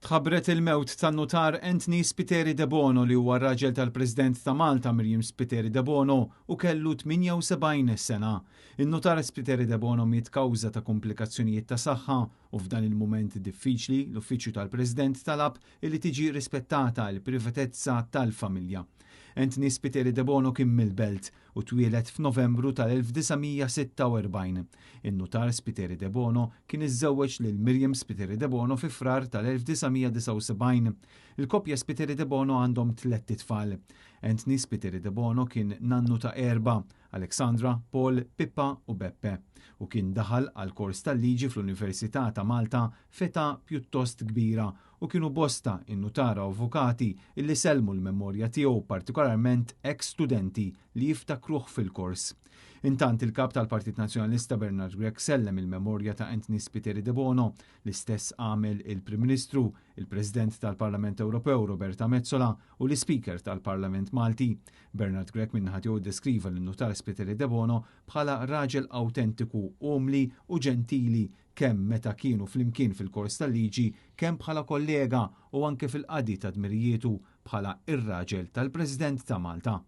Tħabbret il-mewt tan-nutar Anthony Spiteri Debono li huwa r-raġel tal-President ta' Malta Miriam Spiteri Debono u kellu 78 sena. In-nutar Spiteri Debono miet kawża ta' komplikazzjonijiet ta' saħħa u f'dan il-mument diffiċli l-Uffiċċju tal-President talab illi tiġi rispettata l-privatezza tal-familja. Anthony Spiteri Debono kien mill-Belt u twieled f'Novembru tal-1946. In-nutar Spiteri Debono kien iżżewweġ lil Miriam Spiteri Debono fi Frar tal-1979. Il-koppja Spiteri Debono għandhom tlett itfal. Anthony Spiteri Debono kien nannu ta' erba', Alexandra, Paul, Pippa u Beppe, u kien daħal għall-kors tal-liġi fl-Università ta' Malta f'età pjuttost kbira u kienu bosta in-nutara u avukati illi sellmu l-memorja tiegħu, partikolarment eks studenti li jiftakruh fil-kors. Intant il-Kap tal-Partit Nazzjonalista Bernard Grech sellem il-memorja ta' Anthony Spiteri Debono, l-istess għamel il-Prim Ministru, il-President tal-Parlament Ewropew Roberta Metsola u l-Ispeaker tal-Parlament Malti. Bernard Grech min-naħa tiegħu ddeskriva lin-nutar Spiteri Debono bħala raġel awtentiku, umli u ġentili kemm meta kienu flimkien fil-kors tal-liġi, kemm bħala kollega u anke fil-qadi ta' dmirijietu bħala ir-raġel tal-President ta' Malta.